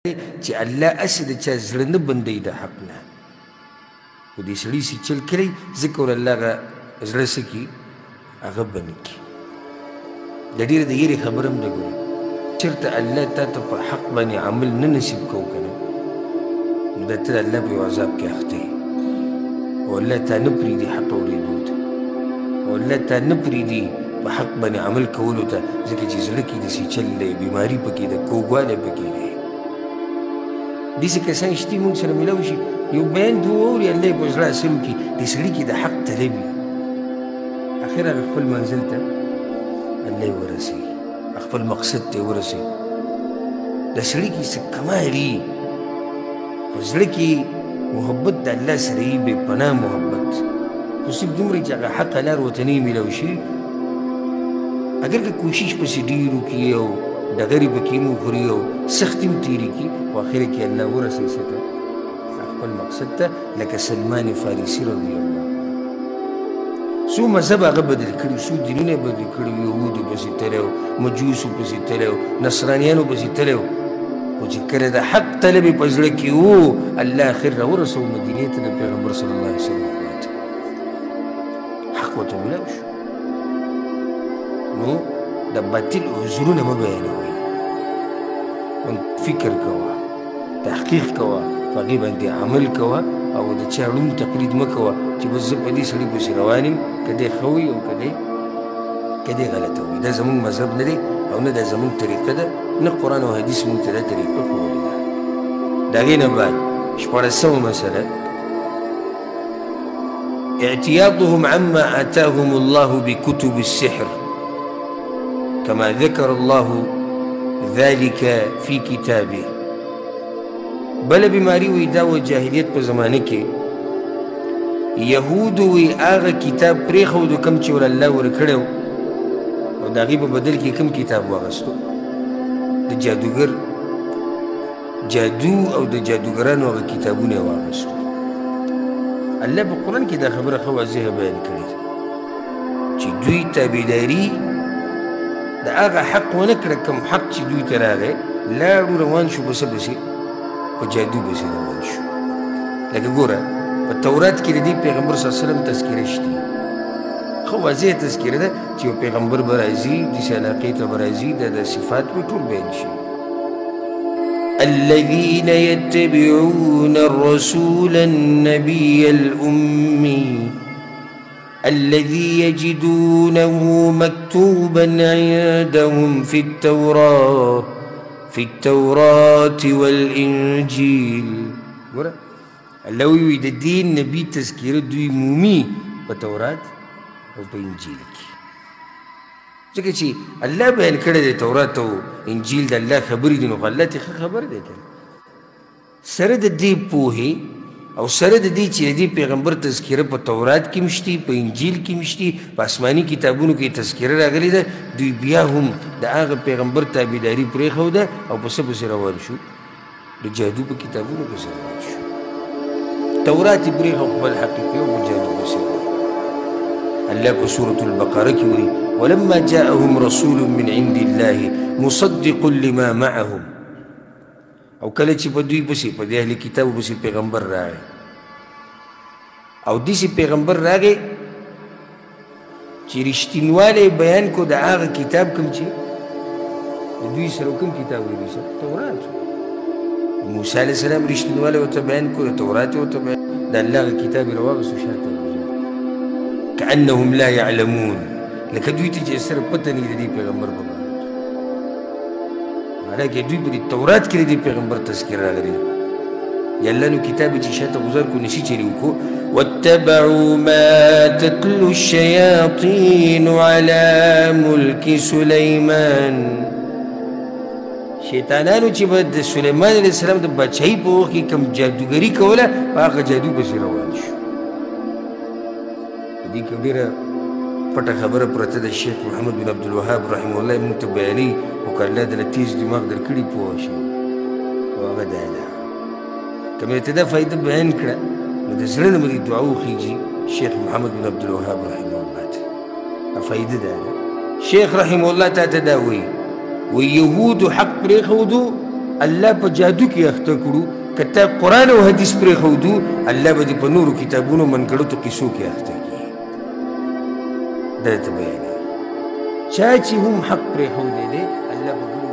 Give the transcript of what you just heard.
دی چې الله هسې د چا زړه نه بندوي د حق نه، خو دې سړي سي چل کړی ځکه ور الله هغه زړه څه کړي، هغه بند کړي. د ډېره د یرې خبره هم ده. ګورې چېرته الله تا ته په حق باندې عمل نه نصیب کو که نه، نو دا ته د الله په یو عذاب کې اخته یې، او الله تا نه پرېږدي حق اورېدو ته، او الله تا نه پرېږدي په حق باندې عمل کولو ته، ځکه چې زړه کې داسې چل دی، بیماري پکې ده، کوږوالی پکې دی. داسې کسان شته موږ سره میلاو شي، یو بیان دوه واوري، الله یې په زړه اثر وکړي، دې سړي کې د حق طلب وي، اخر هغه خپل منزل ته الله یې ورسوي، خپل مقصد ته یې ورسوي. د سړي کې څه کمال وي، په زړه کې محبت د الله سره وي، بې پناه محبت، خو صرف دومره چې هغه حقه لار ورته نه وي میلاو شوي، اګر که کوشش پسې ډېر وکړي او ډغرې پکې هم وخوري او سختې هم تېرې کړي، خو اخره کې الله ورسوي څه ته؟ خپل مقصد ته. لکه سلمان فارسي رضی الله څو مذهب هغه بدل کړي، څو دینونه یې بدل کړي، یهودو پسې تللی و، مجوسو پسې تللی و، نصرانیانو پسې تللی و، خو چې کله د حق طلب یې په زړه کې و، الله اخر راورسوه مدینې ته د پیغمبر صلی الله علیه وسلم خواته، حق ورته میلاو شو. نو د باطل عذرونه مه بیانوئ، موږ فکر کوه، تحقیق کوه، په هغې باندې عمل کوه، او د چا ړوند تقلید مه کوه چې بس زه په دې سړي پسې روان یم، که دی ښه وي او که دی غلطه وي. دا زموږ مذهب نه دی او نه دا زموږ طریقه ده، نه قرآن او حدیث موږ ته دا طریقه ښوولې ده. د هغې نه بعد شپاړسمه مسله اعتياضهم عما آتاهم الله بكتب السحر كما ذكر الله ذلك في كتابه. بله بیماري وي دا و جاهلیت په زمانه کې یهودو وي هغه کتاب پرېښودو کوم چې ور الله ورکړی و، او د هغې په بدل کې کوم کتاب واخیستو؟ د جادوګر جادو او د جادوګرانو هغه کتابونه یې واخیستو. الله په قرآن کې دا خبره ښه واضحه بیان کړې ده چې دوی تابعداري د هغه حق ونه کړه کوم حق چې دوی ته راغی، لاړو روان شو په څه پسې؟ په جادو پسې روان شو. لکه ګوره په تورات کې د دې پیغمبر صلی الله علیه وسلم تذکره شته، ښه واضح تذکره ده چې یو پیغمبر به راځي، داسې علاقې ته به راځي، دا صفات به ټول بیان شي. الذين يتبعون الرسول النبي الأمي الذي يجدونه مكتوبا عندهم في التوراة والإنجيل. الله وی د دین نبی تذکره دوی مومي په تورات او په انجیل کې، ځکه چې الله بیان کړی دی تورات او انجیل د الله خبرې دي، نو خو الله ته ښه خبر دی که سره د دې پوهې او سره د دې چې د دې پیغمبر تذکره په تورات کې هم شتي، په انجیل کې هم شتي، په آسماني کتابونو کې تذکره راغلې ده، دوی بیا هم د هغه پیغمبر تابعداري پرېښوده او په څه پسې روان شو؟ د جادو په کتابونو پسې روان شو. تورات یې پرېښود خپل حقیقي او په جادو پسې روان. الله په سورة البقره کې وایي ولما جاءهم رسول من عند الله مصدق لما معهم. او کله چې په دوی پسې په دې اهل کتابو پسې پیغمبر راغی، او داسې پیغمبر راغی چې رښتینوالی یې بیان کړو د هغه کتاب کوم چې د دوی سره کوم کتاب وي، دوی سره تورات. موسی علیه السلام رښتینوالی ورته بیان کړو، د تورات یې ورته بیان، د الله هغه کتاب یې راواخیستو شاته كأنهم لا يعلمون، لکه دوی ته چې سره پته نه وي د دې پیغمبر په باره کې. حالانکه دوی په دې تورات کې د دې پیغمبر تذکره راغلې ده. یا الله نو کتاب یې چې شاته غوځار کړو نشي چلې وکړو. واتبعوا ما تتلو الشياطين على ملك سليمان. شیطانانو چې به د سلیمان علیه السلام د بادشاهي په وخت کې کوم جادوګري کوله، په هغه جادو پسې روان شو. په دې کې ډېره پټه خبره پرته ده. شیخ محمد بن عبدالوهاب رحمه الله یې موږ ته بیانوي، خو که الله درله تېز دماغ درکړي پوه شي، او هغه دا ده که مې ته دا فایده بیان کړه نو د زړه نه به دې دعا وخېږي شیخ محمد بن عبدالوهاب رحمه الله ته. فایده دا ده، شیخ رحمه الله تا ته دا وایي، وایي یهودو حق پرېښودو الله په جادو کې اخته کړو. که تا قرآن او حدیث پرېښودو، الله به دې په نورو کتابونو منګړتو قصو کې اخته کړي. دا درته بیانوي. چا چې هم حق پرېښودی دی، الله به